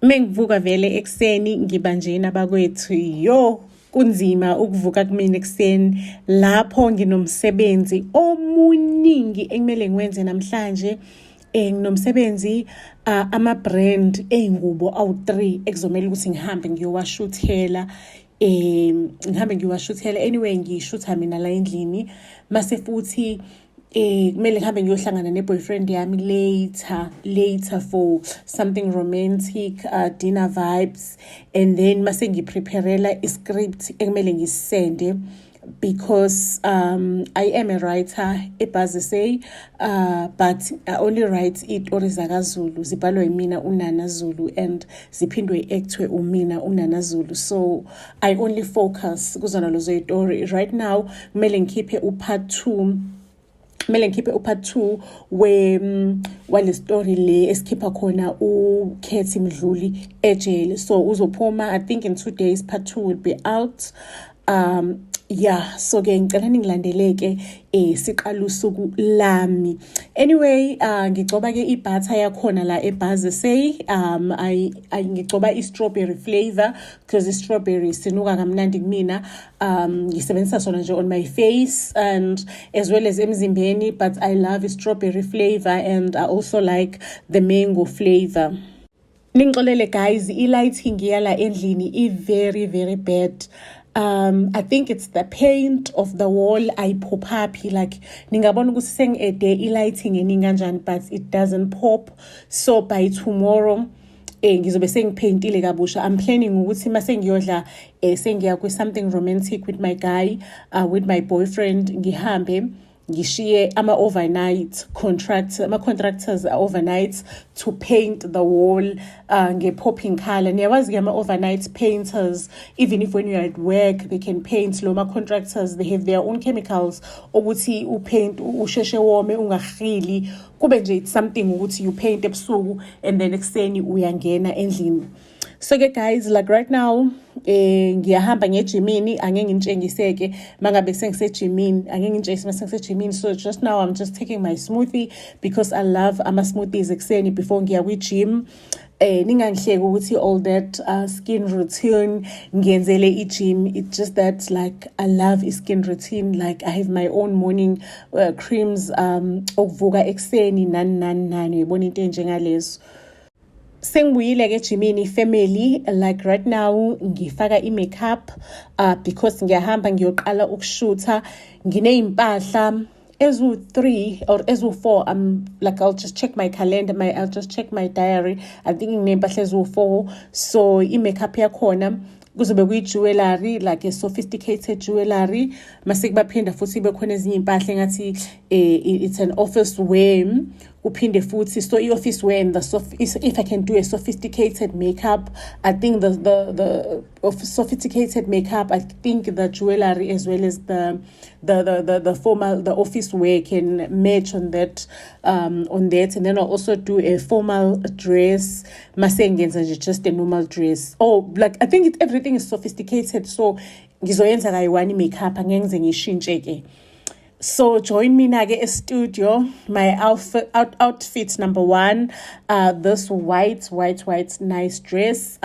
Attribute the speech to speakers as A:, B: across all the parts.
A: Mengivuka vele ekuseni ngiba njena bakwethu, yo, kunzima ukuvuka kumina ekuseni lapho nginomsebenzi omuningi ekumele ngiwenze namhlanje. Nginomsebenzi, ama-brand ey'ngubo awu-3 ekuzomele ukuthi ngihambe ngiyowashuthela, ngihambe ngiyowashuthela. Anyway, ngiyishutha mina la endlini. Mase futhi kumele ngihambe ngiyohlangana ne-boyfriend yami later later for something romantic, dinner vibes, and then mase ngipreparela i-script ekumele ngisende because I am a writer eBuzz SA, but I only write iy'tori zakaZulu, zibhalwa yimina uNana Zulu and ziphindwe i-actwe umina uNana Zulu. So I only focus kuzona lezo y'tori. Right now kumele ngikhiphe u-part 2, kumele ngikhiphe u-part 2 we wale story le esikhipha khona uKhethi Mdluli ejele. So uzophuma, I think, in 2 days. Part 2 will be out. Yeah, so ke ngicela ningilandeleke siqala usuku lami. Anyway, ngigcoba ke i-butter yakhona la eBuzz SA. I ngigcoba i-strawberry flavor because i-strawberry sinuka kamnandi kumina. Ngisebenzisa sona nje on my face and as well as emzimbeni, but I love i-strawberry flavor and I also like the mango flavor. Ningixolele guys, i-lighting yala endlini i-very very bad. I think it's the paint of the wall, ayipop up. Like, ningabona ukuthi sengi-adde i-lighting eningi kanjani, but it doesn't pop. So by tomorrow ngizobe sengipaintile kabusha. I'm planning ukuthi mase ngiyodla, sengiya kwi something romantic with my guy, with my boyfriend, ngihambe ngishiye ama-overnight contract, ama-contractors overnight to paint the wall nge-popping color. Niyawazi-ke ama-overnight painters, even if when you're at work they can paint. Lo ma-contractors, they have their own chemicals ukuthi upaint usheshe wome, ungahili, kube nje it's something ukuthi you paint ebusuku and then ekuseni uyangena endlini. So ke guys, like right now ngiyahamba ngejimini. Angeke ngintshengise-ke mangabe sengisejimini, angeke ngintshengise mase ngisejimini. So just now I'm just taking my smoothie because I love ama-smoothies ekuseni before ngiya kwi-gym. Ningangihleki ukuthi all that skin routine ngiyenzele i-gym. It's just that, like, I love i-skin routine. Like, I have my own morning creams okuvuka ekuseni, nani nani nani, uyibona into enjengalezo. Sengibuyile-ke ejimini, family. Like right now ngifaka i-makeup because ngiyahamba ngiyoqala ukushutha. Nginey'mpahla eziwu-3 or eziwu-4. Like, I'll just check my calendar, my I'll just check my diary. I think nginey'mpahla eziwu-4. So i-makeup yakhona kuzobe kuyi-jewelry, like a sophisticated jewelry. Mase kubaphinda futhi ibe khona ezinye iy'mpahla engathi it's an office wear. Kuphinde futhi, so i-office wear and the sof if I can do a sophisticated makeup, I think the of sophisticated makeup, I think the jewelry as well as the formal, the office wear can match on that. And then I'll also do a formal dress. Mase ngenza nje just a normal dress. Oh, like, I think everything is sophisticated, so ngizoyenza kayi-one i-makeup, angeke ngize ngiyishintshe ke. So join me na-ke studio. My outfit number one, this white, white, white, nice dress.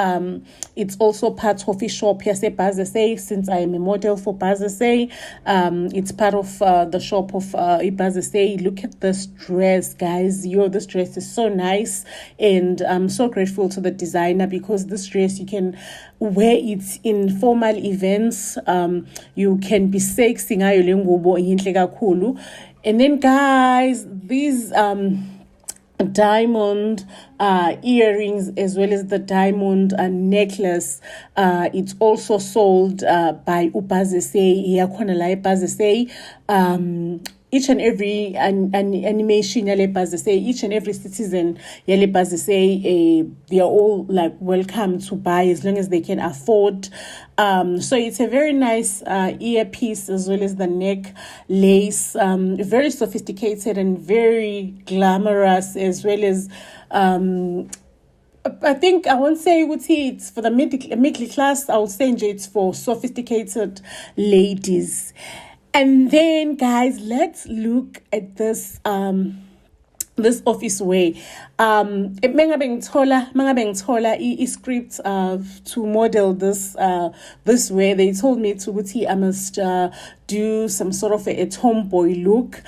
A: It's also part of a shop yase SA. Since I am a model for Buzz SA, it's part of the shop of Buzz SA. Look at this dress, guys. Yo, this dress is so nice, and I'm so grateful to the designer because this dress, you can wear it in formal events. You can be sexy ngayo le ngubo, yinhle kakhulu. And then guys, these diamond earrings as well as the diamond necklace, it's also sold by uBuzz SA, iyakhona la eBuzz SA. Each and every an animation yale Buzz SA, each and every citizen yale Buzz SA, they are all like welcome to buy as long as they can afford. So it's a very nice earpiece as well as the neck lace, very sophisticated and very glamorous, as well as I think I won't say ukuthi it's for the middle class. I will say nje it's for sophisticated ladies. And then guys, let's look at this. This office wear, mengabe ngithola i-script to model this wear, they told me to ukuthi I must do some sort of a tomboy look.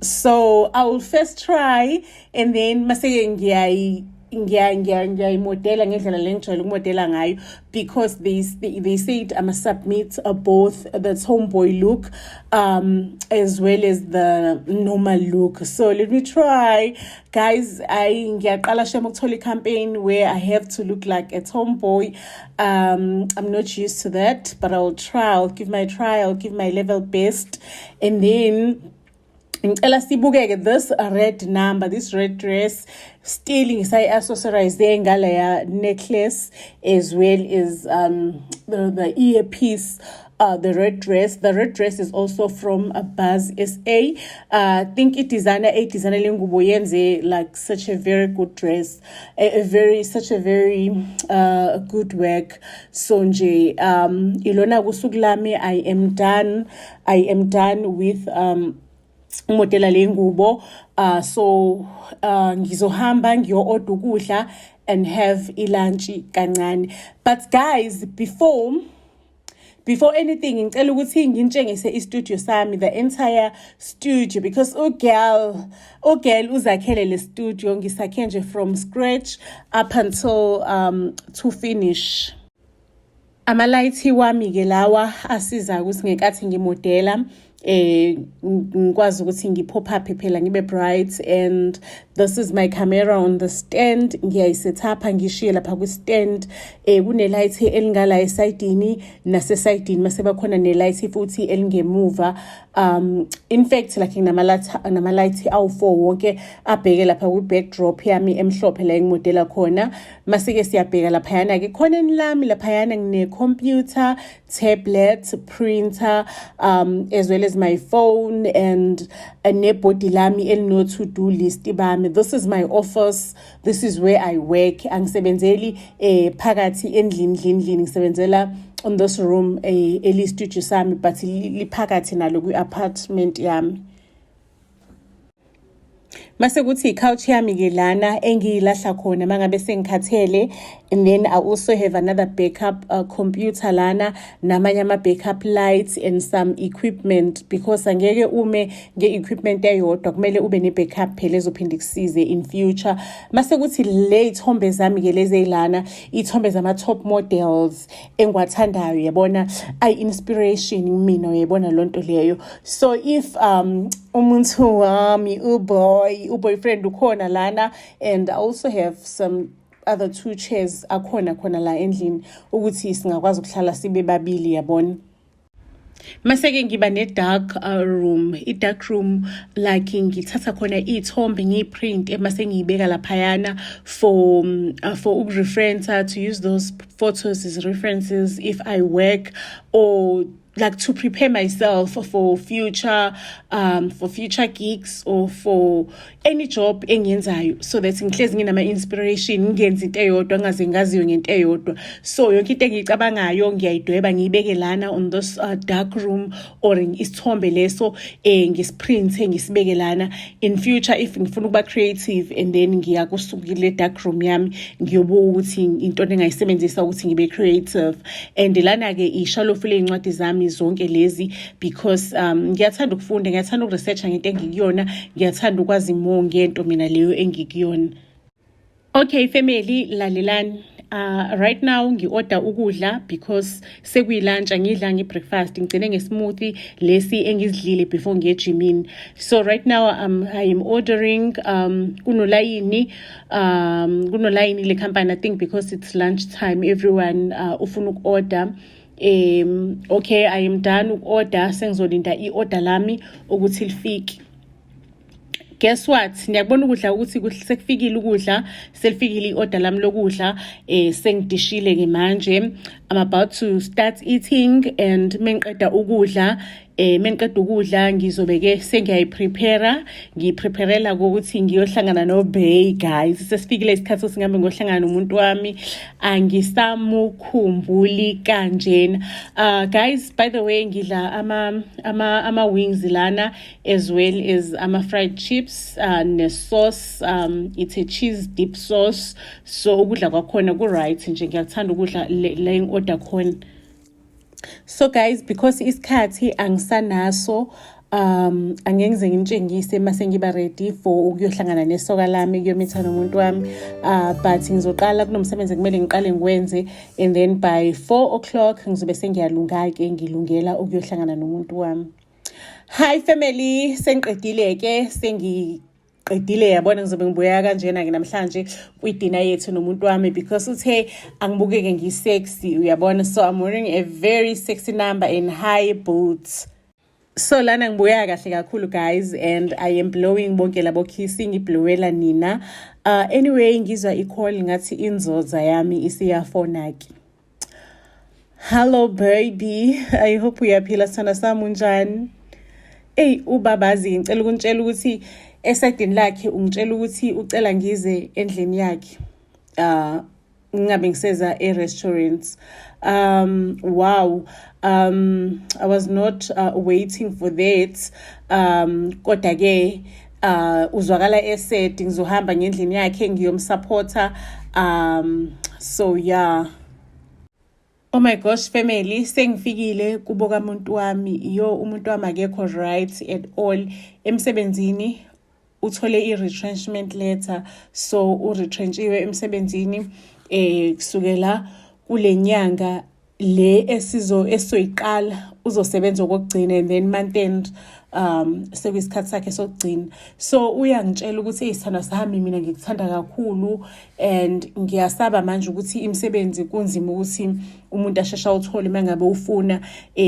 A: So I will first try and then mase ngiyayi ngiyayimodela ngendlela le ngijwayele ukumodela ngayo, because they said I must submit both the tomboy look as well as the normal look. So let me try, guys. I ngiyaqala shem ukuthola i-campaign where I have to look like a tomboy. I'm not used to that, but I'll try. I'll give my try. I'll give my level best. And then ngicela sibukeke this red number, this red dress. Still ngisayi-accessorize ngaleya necklace as well as the earpiece. The red dress, the red dress is also from Buzz SA. I think i-designer, a-designer lengubo yenze like such a very good dress, a very such a very good work. So nje ilona kusuku lami. I am done. I am done with umodela le ngubo. So ngizohamba ngiyo-order ukudla and have ilunch kancane. But guys, before anything, ngicela ukuthi nginitshengise i-studio sami, the entire studio, because ugirl uzakhele le studio. Ngisakhe nje from scratch up until to finish. Amalayithi wami-ke lawa asiza ukuthi ngenkathi ngimodela ngikwazi ukuthi ngipop up phela, ngibe bright. And this is my camera on the stand. Ngiyayisetapha, ngishiye lapha kwi-stand. Kune-light elingala esayidini nasesayidini, mase bakhona ne-light futhi elingemuva. In fact, like nama-light awu-4 wonke abheke lapha kwi-backdrop yami emhlophe la engimodela khona. Mase-ke siyabheka laphayana-ke khoneni lami laphayana, ngine-computer, tablet, printer, as well as my phone and nebhodi lami elino-to do list bami. This is my office. This is where I work. Angisebenzeli phakathi endlini ndlini ndlini, ngisebenzela on this room eli-studio sami, but liphakathi nalo kwi-apartment yami. Mase kuthi i-couch yami-ke lana engiyilahla khona mangabe sengikhathele. And then I also have another backup computer lana, namanye ama-backup lights and some equipment, because angeke ume nge-equipment eyodwa, kumele ube ne-backup phela ezophinde kusize in future. Mase kuthi le iy'thombe zami-ke lezi ey'lana, iy'thombe zama-top models engiwathandayo, yabona, ayi-inspiration kumina, uyayibona loo nto leyo. So if umuntu wami, uboy, uboyfriend ukhona lana, and I also have some other two chairs akhona khona la endlini ukuthi singakwazi ukuhlala sibe babili, yabona. Mase-ke ngiba ne-dark room. I-dark room, like, ngithatha khona iy'thombe, ngiyiprint, mase ngiyibeka laphayana for ukureferensa, to use those photos as references if I work or like to prepare myself for future gigs or for any job engiyenzayo, so that ngihlezi nginama inspiration, ngingenzi into eyodwa, ngaze ngaziwe ngento eyodwa. So yonke into engiyicabangayo ngiyayidweba, ngiyibeke lana on this dark room, or isithombe leso ngisiprinte, ngisibeke lana. In future, if ngifuna ukuba creative, and then ngiya kusukile dark room yami, ngiyobuka ukuthi into engayisebenzisa ukuthi ngibe creative. And lana ke ishalofu ley'ncwadi zami zonke lezi, because ngiyathanda ukufunda, ngiyathanda ukuresearcha ngento engikuyona, ngiyathanda ukwazi more ngento mina leyo engikuyona. Okay family, lalelani. Right now ngi-order ukudla because sekuyilunch, angidla ngi-breakfast, ngigcine nge-smoothie lesi engizidlile before ngiye ejimini. So right now I am ordering. Kunolayini le company, I think because it's lunch time, everyone ufuna uku-order. Okay, I am done uku-order, sengizolinda i-order lami ukuthi lifike. Guess what, niyakubona ukudla ukuthi sekufikile ukudla, selifikile i-order lami lokudla. Sengidishile ke manje. I'm about to start eating, and mengiqeda ukudla Mengiqeda ukudla ngizobe ke sengiyayiprepare, ngiyipreparela ukuthi ngiyohlangana no-bae, guys. Sesifikile isikhathi sokuthi ngihambe ngohlangana nomuntu wami, angisamukhumbuli kanjena. Guys, by the way, ngidla ama wings lana as well as ama fried chips ne sauce. It's a cheese dip sauce, so ukudla kwakhona ku right nje, ngiyakuthanda ukudla la ngi-order khona. So guys, because isikhathi angisanaso, angeke ngize nginitshengise mase ngiba ready for ukuyohlangana nesoka lami, kuyomitha nomuntu wami, but ngizoqala kunomsebenzi ekumele ngiqale ngiwenze and then by 4 o'clock ngizobe sengiyalunga-ke, ngilungela ukuyohlangana nomuntu wami. Hi family, sengiqedile-ke, sengiqedile, yabona. Ngizobe ngibuya kanjena-ke namhlanje kwidina yethu nomuntu wami because uthe angibukeke ngi-sexy, uyabona. So I'm wearing a very sexy number in high boots. So lana ngibuya kahle kakhulu, guys, and I am blowing bonke labo kiss, ngiblowela nina. Anyway, ngizwa i-call, ngathi inzoza yami isiyafona-ke. Hello baby, I hope uyaphila, sithanda sami, unjani? Eyi ubabazi, ngicela ukuntshela ukuthi esayidini lakhe ungitshela ukuthi ucela ngize endlini yakhe, ngingabe ngiseza e-restaurants. Wow, I was not waiting for that. Kodwa ke uzwakala e-sad, ngizohamba ngendlini yakhe ngiyomsupporta. So yeah. Oh my gosh family, sengifikile kubo kamuntu wami. Yo, umuntu wami akekho right at all. Emsebenzini uthole i-retrenchment letter, so uretrenchiwe emsebenzini kusukela kule nyanga le esizo esizoyiqala uzosebenza okokugcina and then month end sekuyisikhathi sakhe sokugcina. So uyangitshela ukuthi, "Hey sithandwa sami, mina ngikuthanda kakhulu and ngiyasaba manje ukuthi imisebenzi kunzima ukuthi umuntu asheshe awuthole uma ngabe ufuna,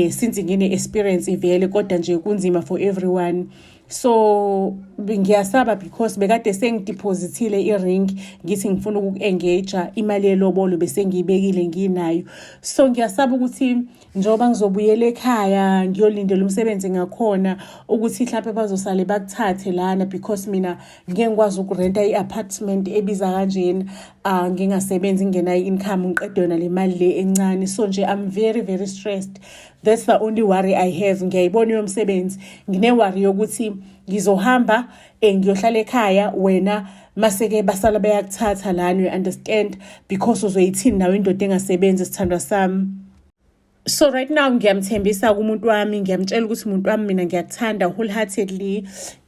A: since ngine experience vele, kodwa nje kunzima for everyone. So ngiyasaba because bekade sengideposithile i-ring, ngithi ngifuna ukuku-engage, imali yelobolo bese ngiyibekile, nginayo. So ngiyasaba ukuthi njengoba ngizobuyela ekhaya ngiyolindela umsebenzi ngakhona, ukuthi mhlawumbe bazosale bakuthathe lana because mina ngeke ngikwazi ukurenta i-apartment ebiza kanjena, ngingasebenzi, ngingenayo i-income, ngiqede yona le mali le encane. So nje I'm very very stressed. That's the only worry I have. Ngiyayibona yomsebenzi, ngine-worry yokuthi ngizohamba ngiyohlala ekhaya, wena mase-ke basala bayakuthatha lana, you understand, because uzoyithini nawe indoda engasebenzi, sithandwa sami?" So right now ngiyamthembisa kumuntu wami, ngiyamtshela ukuthi, "Umuntu wami, mina ngiyakuthanda wholeheartedly.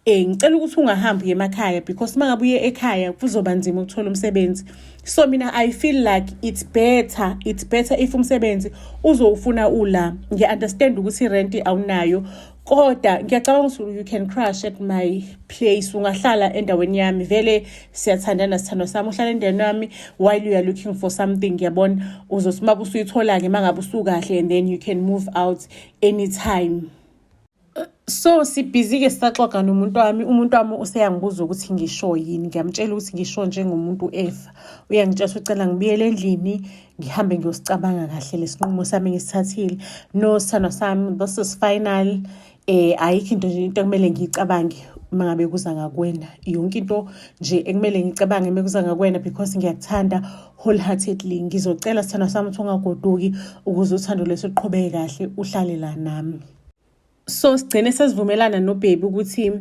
A: Ngicela ukuthi ungahambi uye emakhaya because uma ngabe uye ekhaya kuzoba nzima ukuthola umsebenzi. So mina I feel like it's better if umsebenzi uzowufuna ula. Ngiya-understand ukuthi irenti awunayo, kodwa ngiyacabanga ukuthi you can crash at my place, ungahlala endaweni yami. Vele siyathandana, sithandwa sami, uhlala endaweni yami while you are looking for something, ngiyabona. Uzothi uma usuyithola-ke, uma ngabe usukahle, and then you can move out anytime." So sibhizi-ke, sisaxoxa nomuntu wami. Umuntu wami useyangibuza ukuthi ngisho yini. Ngiyamtshela ukuthi ngisho njengomuntu efa. Uyangitshela ukuthi ucela ngibuyele endlini, ngihambe ngiyosicabanga kahle lesinqumo sami engisithathile. No sithandwa sami, this is final. Ayikho into nje, into ekumele ngiyicabange uma ngabe kuza ngakwena. Yonke into nje ekumele ngicabange uma kuza ngakwena, because ngiyakuthanda wholeheartedly. Ngizocela, sithandwa sami, ukuthi ungagoduki ukuze uthando lwethu luqhubeke kahle, uhlale la nami." So sigcine sesivumelana nobaby ukuthi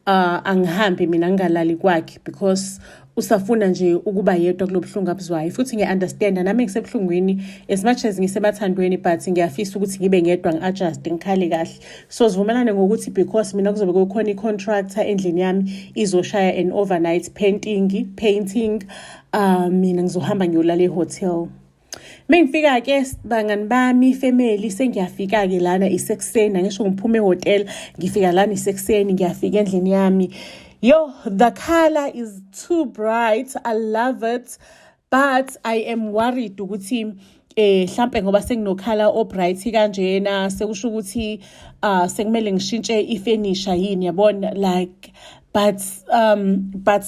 A: angihambi mina, ngingalali kwakhe because usafuna nje ukuba yedwa kulo buhlungu abuzwayo. Futhi ngiya-understanda, nami ngisebuhlungwini as much as ngisemathandweni, but ngiyafisa ukuthi ngibe ngedwa, ngi-adjust, ngikhale kahle. So sivumelane ngokuthi because mina kuzobe kukhona i-contractor endlini yami izoshaya an overnight painting, mina ngizohamba ngiyolala e-hotel. Mengifika-ke, bangani bami, family, sengiyafika-ke lana isekuseni, angisho ngiphume ehhotel, ngifika lana isekuseni, ngiyafika endlini yami. Yo, the color is too bright, I love it, but I am worried ukuthi mhlambe ngoba senginokhala obright kanjena, sekusho ukuthi sekumele ngishintshe ifurniture yini, yabona, like. But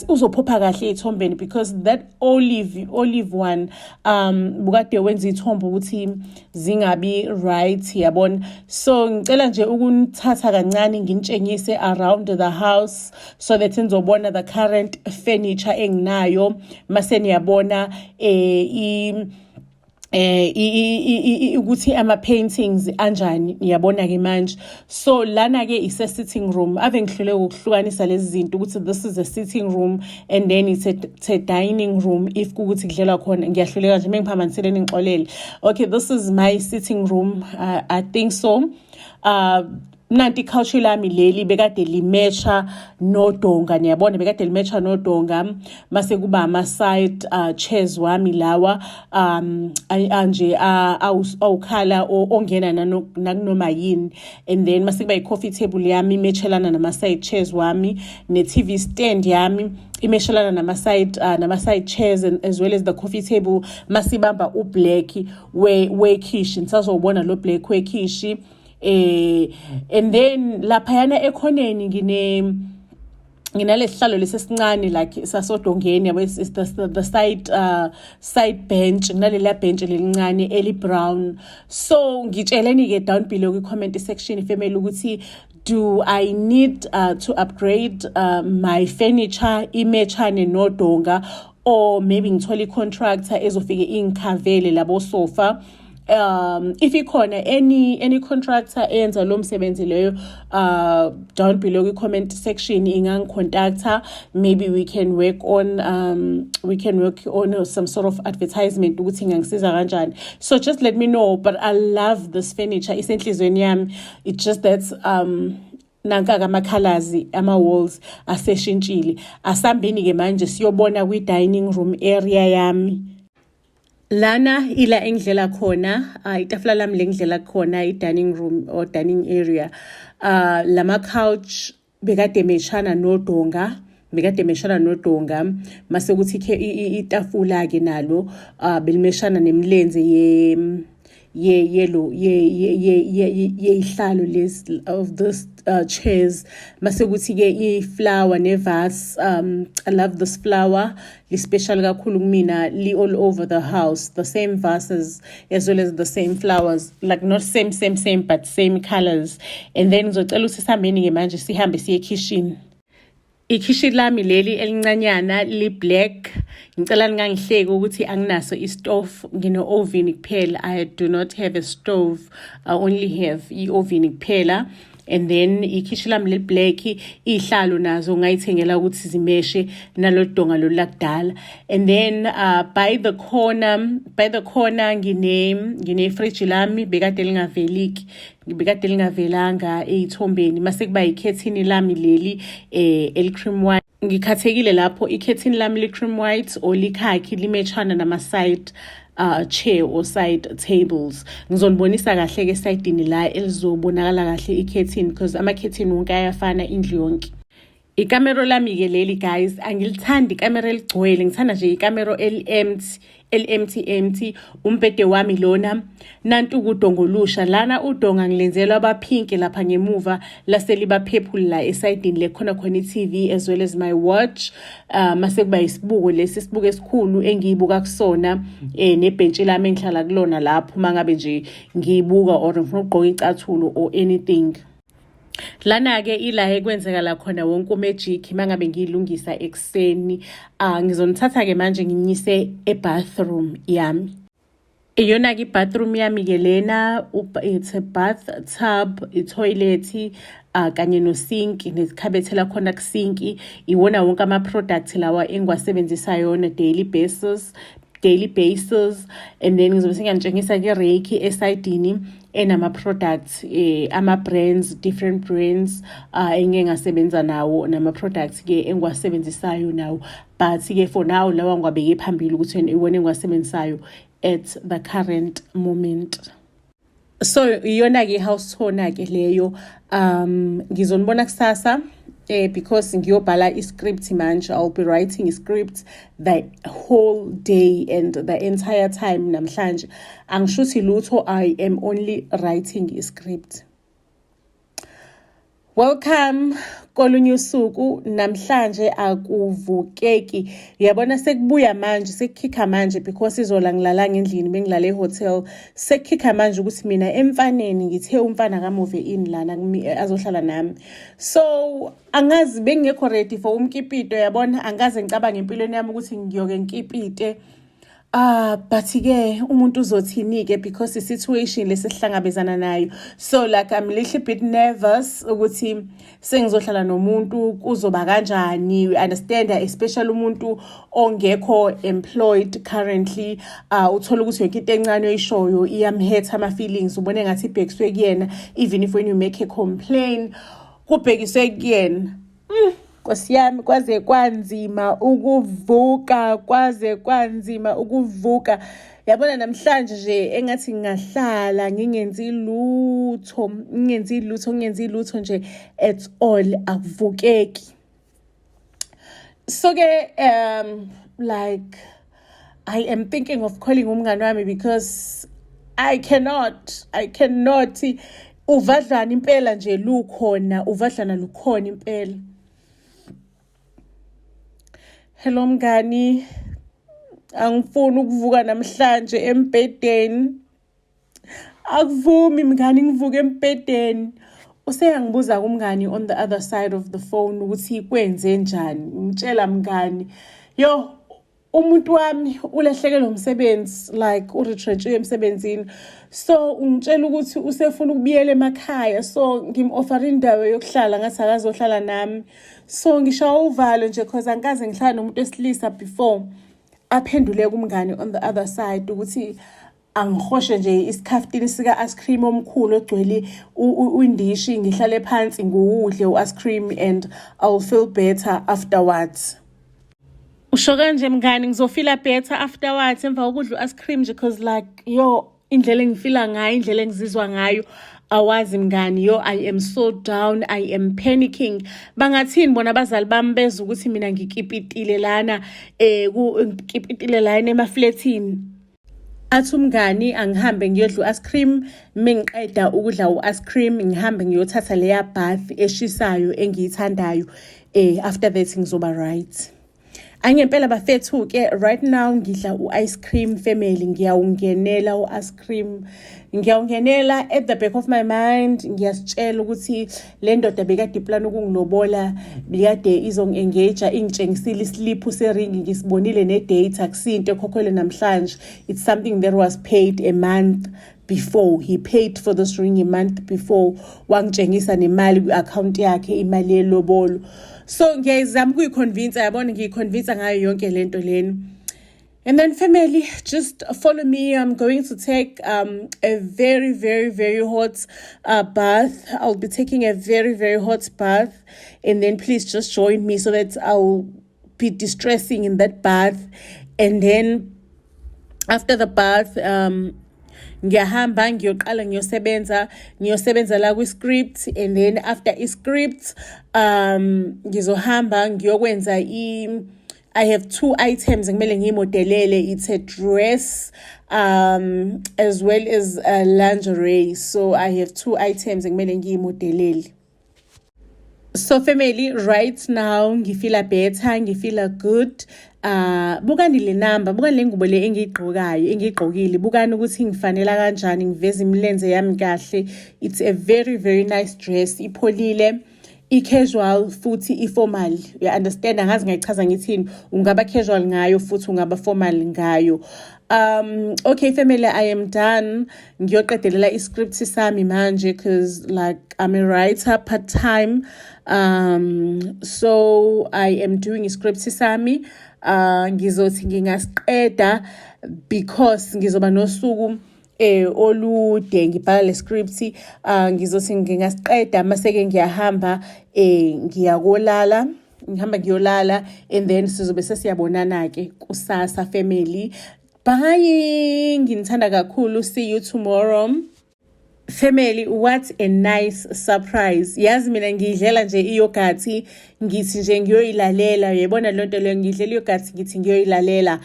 A: uzophopha kahle ey'thombeni because that olive one bukade wenza iy'thombe ukuthi zingabi right, yabona. So ngicela nje ukunithatha kancane nginitshengise around the house so that nizobona the current furniture enginayo. Mase niyabona ukuthi ama paintings anjani, niyabona ke manje. So lana ke ise sitting room. Ave ngihlule ukuhlukanisa lezi zinto ukuthi this is a sitting room and then it's a dining room if kukuthi kudlelwa khona. Ngiyahluleka nje, mengiphambanisele ningixolele. Okay, this is my sitting room, I think so. Nanti i-couch lami leli bekade li-matcha nodonga, niyabona, bekade li-matcha nodonga. Mase kuba ama-side chairs wami lawa anje awukhala ongena nakunoma yini. And then mase kuba i-coffee table yami i-matchelana nama-side chairs wami, ne-TV stand yami i-matchelana nama-side chairs and as well as the coffee table. Masibamba u-black wekhishi, nisazowubona lo black wekhishi. And then laphayana ekhoneni nginalesihlalo lesesincane like sasodongeni, yabo. It's the side bench, nginaleliya bench lelincane eli brown. So ngitsheleni ke down below kwi comment section, family, ukuthi do I need to upgrade my furniture i-matchane nodonga, or maybe ngithole i-contractor ezofike ingikhavele labo sofa? If ikhona any contractor eyenza lo msebenzi leyo, down below kwi-comment section ingangi-contacta. Maybe we can work on some sort of advertisement ukuthi ingangisiza kanjani. So just let me know. But I love this furniture, isenhlizweni yami. It's just that nanka ama-colors ama-walls aseshintshile. Asambeni-ke manje siyobona kwi-dining room area yami. Lana ila engidlela khona, itafula lami lengidlela khona, i-dining room or dining area. Lama couch bekade e-matchana nodonga, bekade e-matchana nodonga. Mase kuthi itafula ke nalo beli-matchana nemilenze ye ye yelo ye ye ye yeyihlalo lezi of this chairs. Mase kuthi ke i-flower ne-vase. I love this flower, li special kakhulu kumina, li all over the house, the same vases as well as the same flowers, like not same same same but same colors. And then ngizocela ukuthi sihambeni ke manje, sihambe siye kitchen. Ikhishi lami leli elincanyana li-black. Ngicela ningangihleki ukuthi anginaso i-stove, ngino-oven kuphela. I do not have a stove, I only have i-oven kuphela. And then ikhishi lami leli-black, iy'hlalo nazo ngayithengela ukuthi zi-matche nalo donga lolu lakudala. And then by the corner ngine fridge lami bekade lingaveliki, bekade lingavelanga ey'thombeni. Mase kuba ikhethini lami leli eli-cream white. Ngikhathekile lapho, ikhethini lami li-cream white or likhakhi, li-matchana nama-side chair or side tables. Ngizonibonisa kahle ke esayidini la elizobonakala kahle ikhethini because amakhethini wonke ayafana indlu yonke. Ikamero lami-ke leli, guys. Angilithandi ikamero eligcwele, ngithanda nje ikamero eli-empty, eli-empty empty. Umbhede wami lona. Nantu udonga olusha lana, udonga ngilenzelwa aba-pink lapha ngemuva, lase liba purple la esayidini le khona khona i-TV as well as my watch. Mase kuba isibuko lesi, isibuko esikhulu engiyibuka kusona, nebhentshi lami engihlala kulona lapho mangabe nje ngiyibuka or ngifuna ukugqoka icathulo or anything. Lana-ke ila ekwenzeka khona wonke u-magic mangabe ngiyilungisa ekuseni. Ngizonithatha-ke manje nginyise e-bathroom yami. Iyona-ke i-bathroom yami-ke lena. It's a bath tub, i-toilet kanye no-sink nekhabethe lakhona ku-sink. Iwona wonke ama-product lawa engiwasebenzisayo on a daily basis. And then ngizobe sengiyanitshengisa ke-rack esayidini enama-products, ama-brands, different brands engike ngasebenza nawo, nama-products ke engiwasebenzisayo nawo. But ke for now lawa ngiwabeke phambili ukuthi iwona engiwasebenzisayo at the current moment. So iyona-ke i-house tour-ke leyo. Ngizonibona kusasa because ngiyobhala i-script manje. I'll be writing a script the whole day and the entire time namhlanje. Angishuthi lutho, I am only writing a script. Welcome kolunye usuku. Namhlanje akuvukeki, uyabona, sekubuya manje, sekukhikha manje, because izola ngilalanga endlini, bengilala ehotel. Sekukhikha manje ukuthi mina emfaneni ngithe umfana ka-move in lana azohlala nami. So angazi, bengingekho ready for umkipito, yabona. Angaze ngicabanga empilweni yami ukuthi ngiyoke ngikipite. Ah, but ke umuntu uzothini ke, because i-situation lesihlangabezana nayo. So like, I'm a little bit nervous ukuthi sengizohlala nomuntu, kuzoba kanjani, you understand, especially umuntu ongekho employed currently. Uthola ukuthi yonke into encane oyishoyo iyam-hurt ama feelings, ubone ngathi ibhekiswe kuyena, even if when you make a complaint kubhekiswe kuyena. Nkosi yami, kwaze kwanzima ukuvuka, kwaze kwanzima ukuvuka. Yabona namhlanje nje engathi ngingahlala ngingenzi lutho, ngingenzi lutho, ngingenzi lutho nje at all, akuvukeki. So ke like, I am thinking of calling umngani wami because I cannot. Uvadlana impela nje lukhona, uvadlana lukhona impela. Hello mngani, angifuni ukuvuka namhlanje embhedeni. Akuvumi mngani ngivuke embhedeni. Useyangibuza kumngani on the other side of the phone ukuthi kwenze njani. Ngitshela mngani, yo, umuntu wami ulahlekelwe umsebenzi, like u-retrenchiwe emsebenzini, so ungitshela ukuthi usefuna ukubuyela emakhaya. So ngim-offera indawo yokuhlala, ngathi akazohlala nami. So ngishaya uvalo nje 'cause angikaze ngihlala nomuntu wesilisa before. Aphendule kumngani on the other side ukuthi angihoshe nje isikhaftini sika-ice cream omkhulu ogcwele indishi, ngihlale phansi ngiwudle u-ice cream and I'll feel better afterwards. Usho kanje mngani, ngizo-feela better afterwards emva kokudla u-ice cream nje, 'cause like, yo, indlela engi-feela ngayo, indlela engizizwa ngayo, awazi mngani. Yo, I am so down, I am panicking. Bangathini bona abazali bami bezwa ukuthi mina ngikipitile lana, ngikipitile lana emafletini? Athi umngani angihambe ngiyodla u-ice cream. Mengiqeda ukudla u-ice cream, ngihambe ngiyothatha leya bath eshisayo engiyithandayo. After that ngizoba right. Angempela bafethu-ke, right now ngidla u-ice cream, family, ngiyawungenela u-ice cream, ngiyawungenela. At the back of my mind ngiyasitshela ukuthi le ndoda bekade i-plana ukungilobola, bekade izongi-engage, ingitshengisile isliphu seringi, ngisibonile ne-date. Akusinto ekhokhelwe namhlanje, it's something that was paid a month before. He paid for this ring a month before, wangitshengisa nemali kwi-akhawunti yakhe, imali yelobolo. So ngiyayizama ukuyi-convince, yabona, ngiyi-convince ngayo yonke lento lena. And then family, just follow me. I'm going to take a very, very, very hot bath. I'll be taking a very, very hot bath. And then please just join me so that I'll be distressing in that bath. And then after the bath, ngiyahamba ngiyoqala ngiyosebenza, ngiyosebenza la kwi-script. And then after i-script, ngizohamba ngiyokwenza I have two items ekumele ngiyimodelele. It's a dress as well as a lingerie. So I have two items ekumele ngiyimodelele. So family, right now ngi-feela better, ngi-feela good. Bukani le number, bukani le ngubo le engiyigqokayo, engiyigqokile. Bukani ukuthi ngifanela kanjani, ngiveza imilenze yami kahle. It's a very, very nice dress, ipholile, i-casual futhi i-formal, you understand? Angazi ngayichaza ngithini, ungaba casual ngayo futhi ungaba formal ngayo. Okay family, I am done. Ngiyoqedelela i-script sami manje 'cause like, I'm a writer part time, so I am doing i-script sami. Ngizothi ngingasiqeda because ngizoba nosuku olude ngibhala le script. Ngizothi ngingasiqeda mase-ke ngiyahamba, ngiyakolala, ngihamba ngiyolala, and then sizobe sesiyabonana-ke kusasa, family. Bye, nginithanda kakhulu. See you tomorrow. Family, what a nice surprise. Yazi mina ngiyidlela nje i-yogurt, ngithi nje ngiyoyilalela, uyayibona lento leyo, ngidlela i-yogurt ngithi ngiyoyilalela.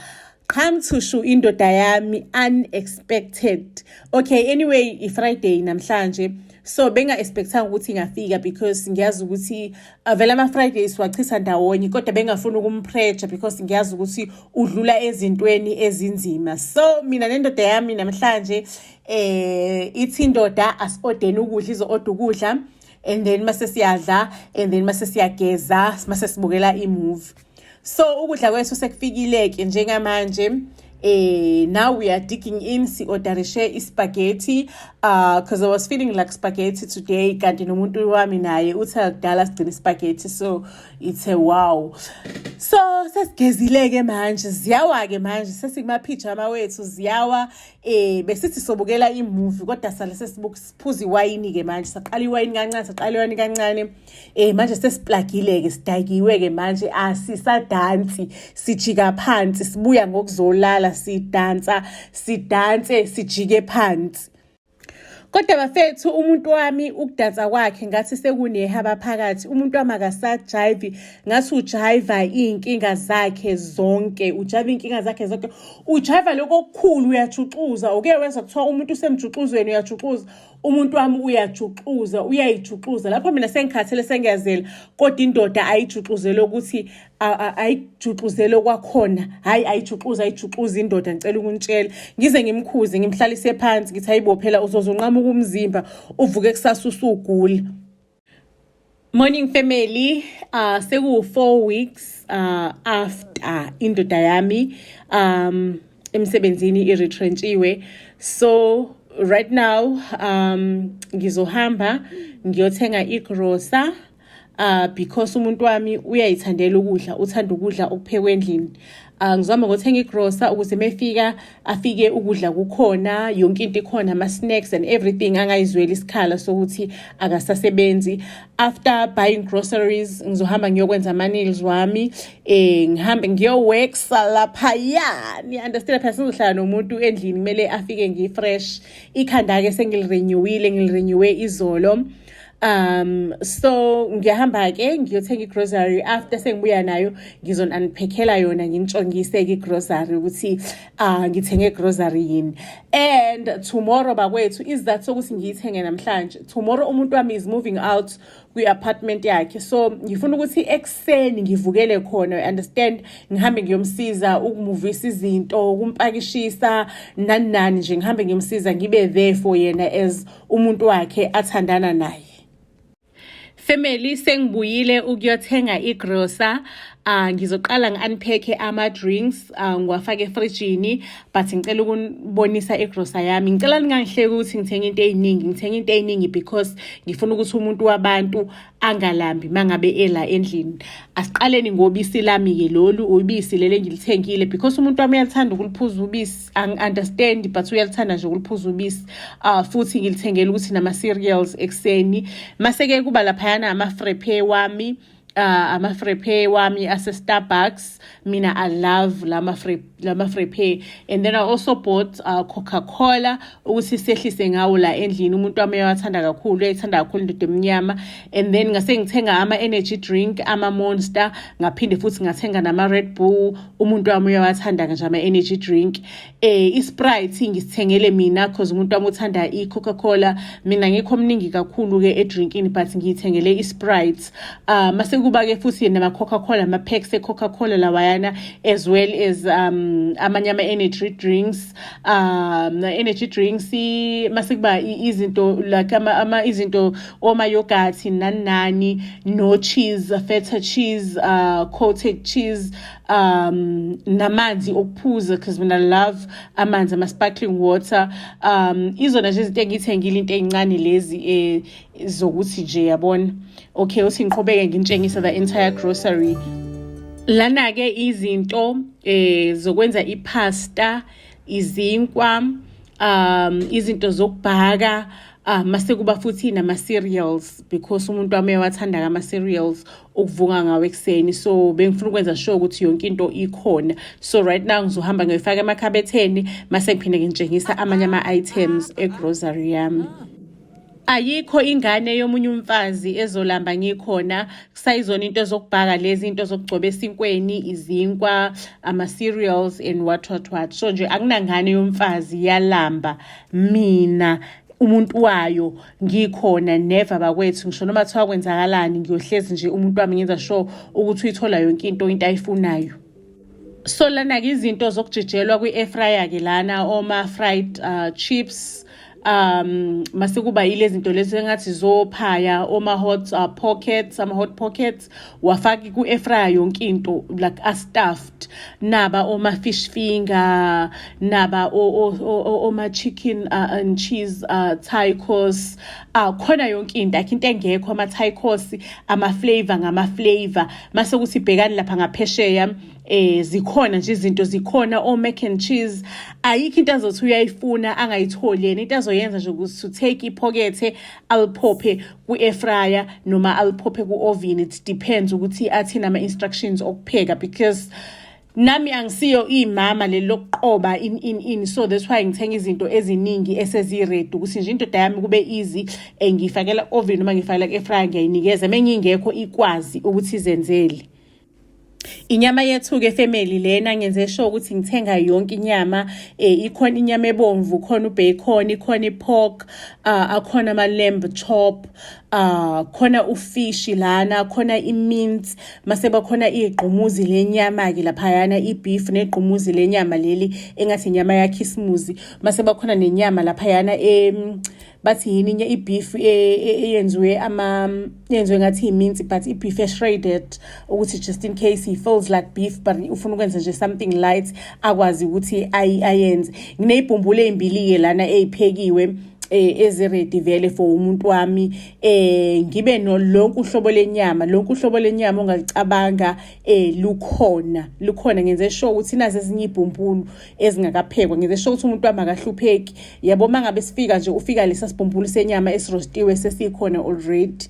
A: Qhamthushu indoda yami, unexpected. Okay, anyway, i-Friday namhlanje. So benga-expectanga ukuthi ingafika because ngiyazi ukuthi vele ama-Fridays wachitha ndawonye, kodwa bengafuni ukumpressure because ngiyazi ukuthi udlula ezintweni ezinzima. So mina nendoda yami namhlanje, ithi indoda asi-ordeni ukudla, izo-order ukudla and then mase siyadla and then mase siyageza, mase sibukela i-movie. So ukudla kwethu sekufikile-ke njengamanje. Now we are digging in. Si-orderishe ispaghetti because I was feeling like spaghetti today, kanti nomuntu wami naye uthi akudala sigcina ispaghetti, so it's a wow. So sesigezile-ke manje, ziyawa-ke manje, sesikumaphijama wethu, ziyawa. Besithi sobukela imovie, kodwa sale sesiphuza iwayini-ke manje. Saqala iwayini kancane, saqala iwayini kancane. Manje sesiplagile-ke, sidakiwe-ke manje, asisadansi, sijika phansi, sibuya ngokuzolala, sidansa, sidanse, sijike phansi. Kodwa bafethu, umuntu wami ukudansa kwakhe ngathi sekunehaba phakathi. Umuntu wami akasajayivi, ngathi ujayiva iy'nkinga zakhe zonke, ujayiva iy'nkinga zakhe zonke, ujayiva lokho okukhulu, uyajuxuza. Uke wezwa kuthiwa umuntu usemjuxuzweni, uyajuxuza? Umuntu wami uyajuxuza, uyayijuxuza. Lapho mina sengikhathele, sengiyazela, kodwa indoda ayijuxuzele ukuthi ayijuxuzele kwakhona. Hhayi, ayijuxuza, ayijuxuza indoda. Ngicela ukunitshela, ngize ngimkhuze, ngimhlalise phansi, ngithi ayibophela, uzoze unqamuka umzimba, uvuke kusasa usugula. Morning family, seku 4 weeks after indoda yami emsebenzini iretrenchiwe. So right now ngizohamba ngiyothenga igrosa because umuntu wami uyayithandela ukudla, uthanda ukudla okuphekwe endlini. Ngizama ngothenga igrosa ukuze mefika afike ukudla kukhona, yonke into ikhona, ama-snacks and everything, angayizweli isikhala sokuthi akasasebenzi. After buying groceries, ngizohamba ngiyokwenza ama-nails wami, ngihambe ngiyowexa laphaya, ni-understand? Phela sizohlala nomuntu endlini, kumele afike ngi-fresh. Ikhanda-ke sengilirenewile, ngilirenewe izolo. So ngiyahamba-ke ngiyothenga i-grocery. After sengibuya nayo, ngizon-unpackela yona, nginitshongise-ke i-grocery ukuthi ngithenge grocery yini. And tomorrow bakwethu, isizathu sokuthi ngiyithenge namhlanje, tomorrow umuntu wami is moving out kwi-apartment yakhe, so ngifuna ukuthi ekuseni ngivukele khona, you understand, ngihambe ngiyomsiza ukumuvisa izinto, ukumpakishisa, nani nani nje, ngihambe ngiyomsiza, ngibe there for yena as umuntu wakhe athandana naye. Family, sengibuyile ukuyothenga igrosa. Ngizoqala ngi-unpack ama-drinks, ngiwafake efrijini, but ngicela ukunibonisa igrosa yami. Ngicela ningangihleki ukuthi ngithenga into ey'ningi. Ngithenga into ey'ningi because ngifuna ukuthi umuntu wabantu angalambi mangabe ela endlini. Asiqaleni ngobisi lami-ke. Lolu ubisi leli engilithengile because umuntu wami uyaluthanda ukuliphuza ubisi. Angi-understand, but uyaluthanda nje ukuliphuza ubisi. Futhi ngilithengele ukuthi nama-cereals ekuseni. Mase-ke kuba laphayana ama-frappe wami, ama-frappe wami ase-Starbucks. Mina I love lama frappe. And then I also bought Coca-Cola ukuthi sehlise ngawo la endlini. Umuntu wami uyawathanda kakhulu, uyayithanda kakhulu indoda emnyama. And then ngase ngithenga ama-energy drink, ama-Monster, ngaphinde futhi ngathenga nama-Red Bull. Umuntu wami uyawathanda nje ama-energy drink. I-Sprite ngisithengele mina 'cause umuntu wami uthanda i-Coca-Cola. Mina ngikho mningi kakhulu-ke edrinkini, but ngiyithengele i-Sprite. Mase kuba-ke futhi nama-Coca-Cola, ama-packs e-Coca-Cola lawayana, as well as amanye ama-energy drinks, energy drinks. Mase kuba izinto like ama izinto oma-yogurt, nani nani, no cheese, feta cheese, coated cheese, namanzi okuphuza because mina love amanzi, ama-sparkling water. Izona nje izinto engiyithengile, into ey'ncane lezi zokuthi nje yabona. Okay, uthi ngiqhubeke ngintshengisa the entire grocery. Lana-ke izinto zokwenza ipasta, izinkwa, izinto zokubhaka, mase kuba futhi nama-cereals because umuntu wami uyawathanda ama-cereals ukuvuka ngawo ekuseni. So bengifuna ukwenza sure ukuthi yonke into ikhona. So right now ngizohamba ngiyoyifaka emakhabetheni, mase ngiphinde ngintshengisa amanye ama-items egrocery yami. Ayikho ingane yomunye umfazi ezolamba ngikhona. Kusayizona into zokubhaka lezi, into zokugcoba esinkweni, izinkwa, ama-cereals and what what what. So nje akunangane yomfazi yalamba mina. Umuntu wayo ngikhona, never bakwethu. Ngisho noma kuthiwa kwenzakalani, ngiyohlezi nje umuntu wami ngenza sure ukuthi uyithola yonke into ayifunayo. So lana-ke izinto zokujijelwa kwi-air fryer-ke lana, oma-fried chips, mase kuba yile zinto lezi engathi zophaya, oma-hot pockets, ama-hot pockets wafaki ku-air fryer, yonke into like a-stuffed. Naba oma-fish finger, naba oma-chicken and cheese tacos, khona yonke into, akho into engekho. Ama-tacos, ama-flavor ngama-flavor. Mase kuthi bhekani lapha ngaphesheya, zikhona nje izinto, zikhona o-mac and cheese. Ayikho into azothi uyayifuna angayitholi yena. Into azoyenza nje ukuthi to take iphokethe aliphophe ku-air fryer noma aliphophe ku-oven. It depends ukuthi athini ama-instructions okupheka, because nami angisiyo imama leli lokuqoba in in in. So that's why ngithenga izinto eziningi esezi-ready, ukuthi nje indoda yami kube easy. Ngiyifakela oven noma ngiyifakela ku-air fryer, ngiyayinikeza mengingekho, ikwazi ukuthi izenzele. Inyama yethu-ke family lena, ngenze sure ukuthi ngithenga yonke inyama. Ikhona inyama ebomvu, khona ubacon, ikhona ipork, akhona ama-lamb chop, khona ufish lana, khona i-mince, mase bakhona igqumuzi lenyama-ke laphayana, i-beef negqumuzi lenyama leli engathi inyama yakhisimuzi. Mase bakhona nenyama laphayana, bathi yini inye, i-beef eyenziwe ama yenziwe ngathi imince, but i-beef e-shredded, ukuthi just in case he feels like beef but ufuna ukwenza nje something light, akwazi ukuthi ayenze. Nginey'bhumbula ey'mbili-ke lana ey'phekiwe, ezi-ready vele for umuntu wami. Ngibe no lonke uhlobo lenyama, lonke uhlobo lenyama ongalicabanga, lukhona, lukhona. Ngenze sure ukuthi nazi ezinye ibhumbulu ezingakaphekwa. Ngenze sure ukuthi umuntu wami akahlupheki, yabo. Mangabe sifika nje, ufika lesa sibhumbulu senyama esirostiwe sesikhona already.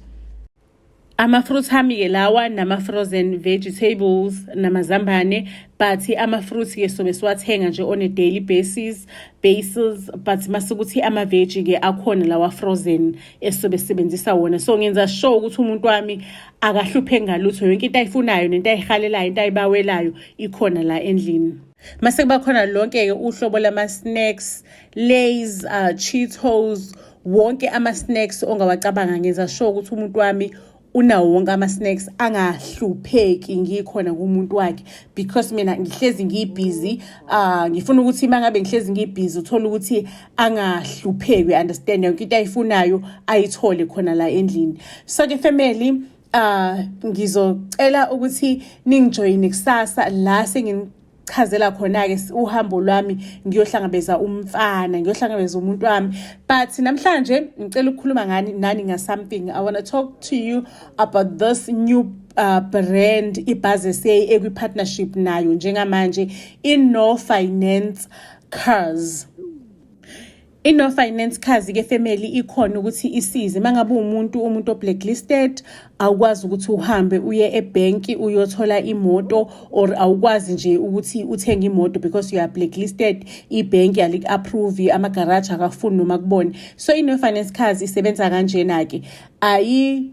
A: Ama-fruits ami-ke lawa, nama-frozen vegetables namazambane, but ama-fruits-ke sobe siwathenga nje on a daily basis, but masukuthi ama-veg-ke akhona lawa frozen esizobe sisebenzisa wona. So ngenza sure ukuthi umuntu wami akahlupheki ngalutho, yonke into ayifunayo nento ayihalelayo, into ayibawelayo ikhona la endlini. Mase kuba khona lonke-ke uhlobo lama-snacks, Lays, Cheetos, wonke ama-snacks ongawacabanga. Ngenza sure ukuthi umuntu wami unawo wonke ama-snacks, angahlupheki ngikhona kumuntu wakhe, because mina ngihlezi ngibhizi. Ngifuna ukuthi uma ngabe ngihlezi ngibhizi, uthole ukuthi angahlupheki, understand, yonke into ayifunayo ayithole khona la endlini. So ke family, ngizocela ukuthi ningijoyine kusasa la senginichazela khona-ke uhambo lwami, ngiyohlangabeza umfana, ngiyohlangabeza umuntu wami. But namhlanje ngicela ukukhuluma ngani nani nga-something. I want to talk to you about this new brand iBuzz SA ekwi-partnership nayo njengamanje, i-No Finance Cars. I-No Finance Cars ke family ikhona ukuthi isize mangabe umuntu o-blacklisted, awukwazi ukuthi uhambe uye ebhenki uyothola imoto, or awukwazi nje ukuthi uthenge imoto because you are blacklisted, ibhenki aliku-approve, amagaraji akafuni noma kubone. So i-No Finance Cars isebenza kanjena-ke: ayi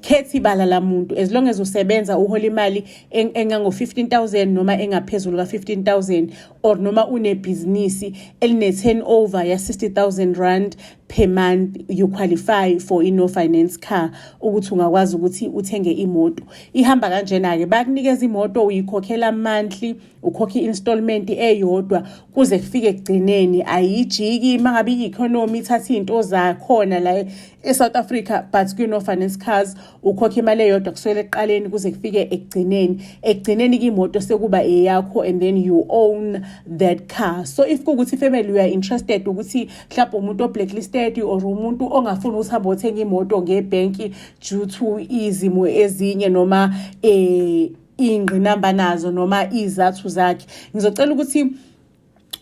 A: khethi ibala lamuntu, as long as usebenza, uhola imali engango-15 000 noma engaphezulu ka-15 000, or noma unebhizinisi eline-turnover ya-R60 000 per month, you qualify for i-No Finance Car, ukuthi ungakwazi ukuthi uthenge imoto. Ihamba kanjena-ke: bakunikeza imoto, uyikhokhela monthly, ukhokha i-installment eyodwa kuze kufike ekugcineni. Ayijiki uma ngabe i-economy ithatha iy'nto zakhona la e-South Africa, but kwi-No Finance Cars ukhokha imali eyodwa kusukela ekuqaleni kuze kufike ekugcineni. Ekugcineni-ke imoto sekuba eyakho and then you own that car. So if kuwukuthi family, you are interested ukuthi mhlawumbe umuntu o-blacklisted or umuntu ongafuni ukuthi hambe othenga imoto ngebhenki due to izimo ezinye noma iy'ngqinamba nazo noma iy'zathu zakhe, ngizocela ukuthi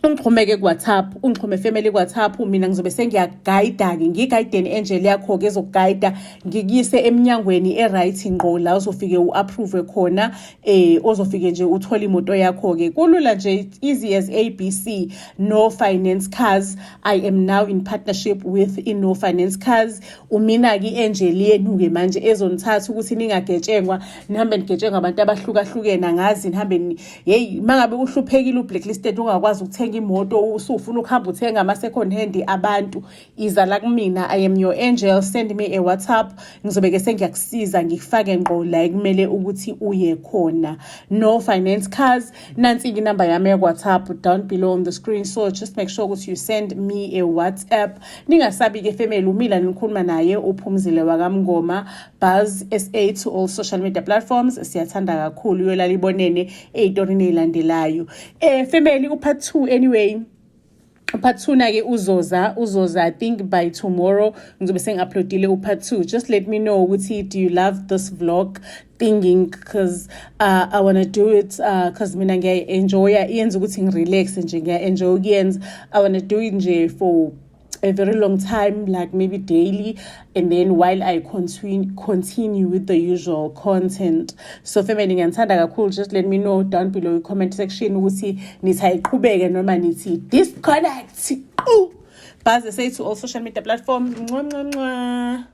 A: ungixhumeke ku-WhatsApp, ungixhume family ku-WhatsApp. Mina ngizobe sengiyagayida-ke, ngiyi-guardian angel yakho-ke ezokugayida, ngikuyise eminyangweni e-right ngqo la uzofike u-approve khona, ozofike nje uthole imoto yakho-ke. Kulula nje, easy as ABC. No Finance Cars, I am now in partnership with i-No Finance Cars. Umina-ke i-angel yenu-ke manje ezonithatha ukuthi ningagetshengwa, nihambe nigetshengwa abantu abahlukahlukene. Angazi nihambe, yeyi, uma ngabe uhluphekile, u-blacklisted, ungakwazi ukuthenga. ukuthenga imoto, usufuna ukuhamba uthenga ama-second hand abantu, iza la kumina. I am your angel. Send me a WhatsApp, ngizobe-ke sengiyakusiza, ngikufake ngqo la ekumele ukuthi uye khona. No finance cars. Nansi-ke inamba yami yakwa-WhatsApp down below on the screen, so just make sure ukuthi you send me a WhatsApp. Ningasabi-ke, family. Umila nikhuluma naye uPhumzile wakaMngoma, Buzz SA to all social media platforms. Siyathanda kakhulu. Uyolala ibonene ey'torini ey'landelayo, family. U-part 2, anyway, part 2 na-ke uzoza, I think by tomorrow ngizobe sengi-uploadile u-part 2. Just let me know ukuthi do you love this vlog thingy, because I want to do it, because mina ngiyayi-enjoya, iyenza ukuthi ngi-relax nje, ngiya-enjoy ukuyenza. I want to do it nje for a very long time, like maybe daily, and then while I continue with the usual content. So family, ngiyanithanda kakhulu. Just let me know down below in comment section ukuthi nithi ayiqhubeke noma nithi disconnect. Ooh. Buzz SA to all social media platforms. Mwah, mwah, mwah.